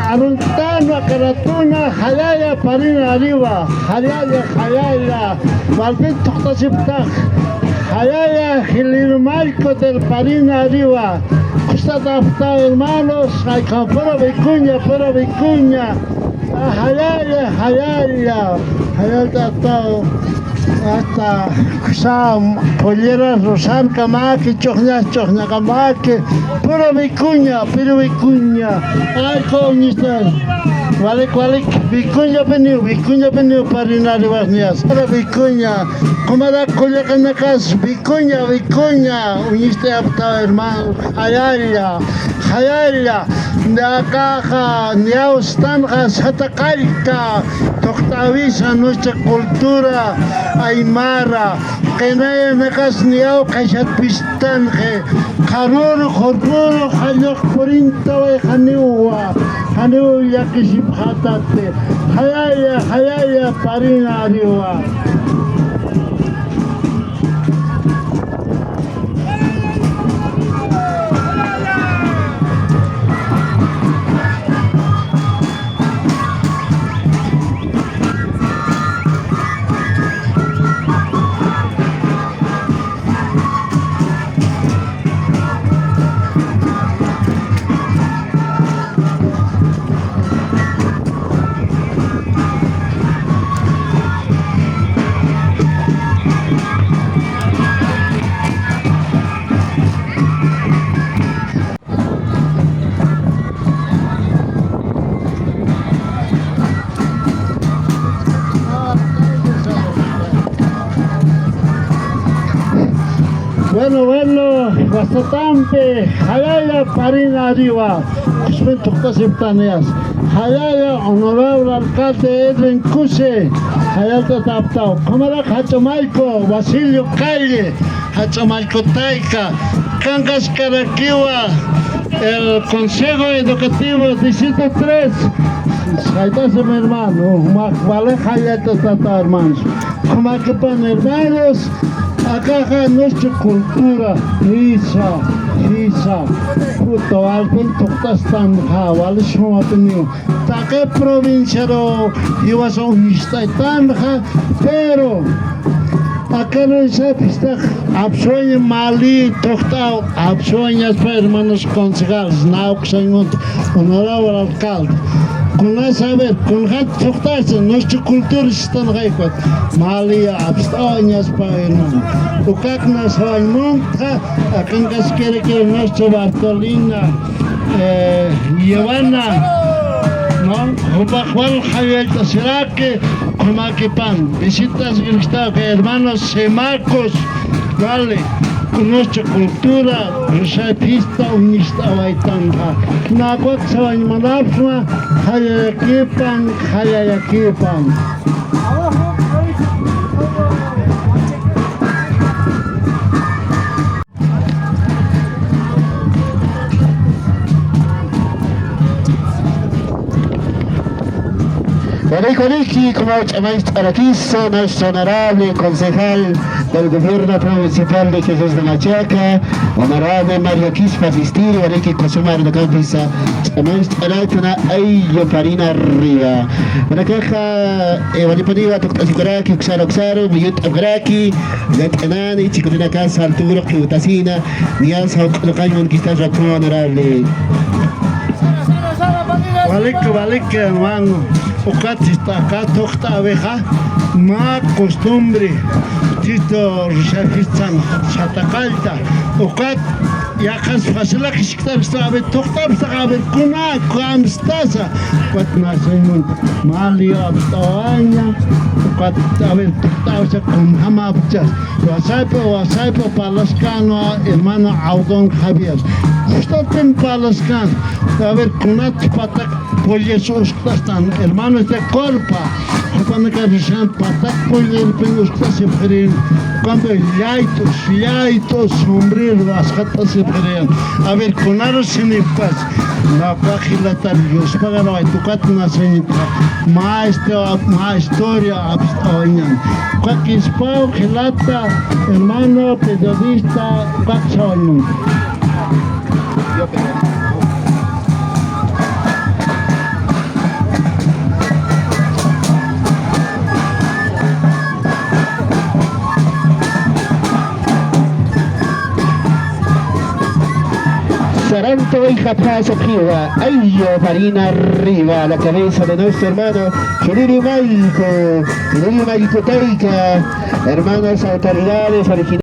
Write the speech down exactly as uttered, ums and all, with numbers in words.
Aruntan wakaratuna, jallalla parina arriba, jallalla, jallalla, walpin tuqtasiptax, jallalla, Gilino Marco del parina arriba, kustat aptaw hermanos, ay, con pura vicuña, pura vicuña, ah, jallalla, jallalla, jallalla aptaw. Hasta kusam, polleras rusankamaki, ch'uxñas ch'uxñakamaki, pura vicuña, pura vicuña. Ay, coñista. Walik, walik, vicuñapiniw, vicuñapiniw parina arribas niyas. Pura vicuña. Kumarak kullakanakas, vicuña, vicuña. Uñista aptaw, hermano. Jallalla, jallalla. Akaxa, niyaw sistanxa, Sataqallta, tuqt'awisa nuestra cultura aymara, qinayanakas niyaw qhisat pistanxi, qharürux, urpürux, jallux purintaway janiwa, janiw llakisipxätati, jallalla, jallalla, parina arriba. Bueno, bueno, wasatampi, jallalla parina arriba, kuspin tuqtasiptaniyas, jallalla honorable alcalde Edwin Cuse, jallalla aptaw, kumarak jach'a mallku Basilio Calle, jach'a mallku tayka, kankaskarakiwa el Consejo Educativo Distrito tres, saytasa mi hermano, ma, vale, jallalla aptaw hermanos, kumakipan hermanos, akaxa nuestra cultura, jisa, jisa, puta, walpin tuqtastan, ja, vale, sumapiniw. Taqi provinciaru jiwasaw uñist'aytanxa, pero akarusa fistax apsuwaña mali tuqt'aw, apsuwañaspa hermanos concejales, nawksañmunt honorable alcalde. Kuna saber, kunxat tuqt'asa, nuestra cultura sistanxaypat, mali apst'awañaspa hermano. Ukakna sawañmuntxa, akankaskiraki nuestra Bartolina, eh, Yevana, ¿no? Jupax wal jallallt'asiraki, kumakipan, visitas grishtaki, hermanos Semacos, vale, con nuestra cultura, Rusay fiesta, uñist'awaytanxa. Nakwak sawañmanapxma, jallallakipan, jallallakipan. Wariki, wariki, como ch'amacht'arakisa, nuestro honorable concejal del gobierno provincial de Jesús de Machaca, honorable Mario Quispe Asistiri, wariki, kusuma arunakampisa, ch'amacht'arakna, ay, yo parina arriba. Warakaxa, eh, waripaniwa, tuqt'asikaraki, uksara, uksaru, muyut'akaraki, yat'anani, chikurinaka, salturo, kiutasina, Niya sawq'aluqañ munkistas ratun honorable. Walik, walik, hermano. Ukat chist'aka tuqt'awixa, mä costumbre, chisto Rusay fiestan Sataqallta. Ukat yaqhas facilak jiskt'apsta, a ver, tuqt'apsta, a ver, kuna, kamstasa. Ukat nacimun, mali apst'awaña. Ukat, a ver, tuqt'apsa, kunjamapchas. Wasaypa, wasaypa parlaskanwa, hermano Abdón Javier. Justatin parlaskan. A ver, kunat patak polles uskt'astan, hermanos de Corpa. Jupanaka rishan patak pollerpin uskt'asipxirin. Cuando llayt'us, llayt'us, sombrero, asqat'asipxirin. A ver, kunaru sinipas. Napax jilatar yuspagarway tukat nacimunta. Mä historia, mä historia apst'awañan. Uka kispaw jilata, hermano periodista, uka sawañan. Saranto y Japasa Piwa, ay, Farina arriba, la cabeza de nuestro hermano Hiliri Mayku, Hiliri Mayku Tayka, hermanos, autoridades originales.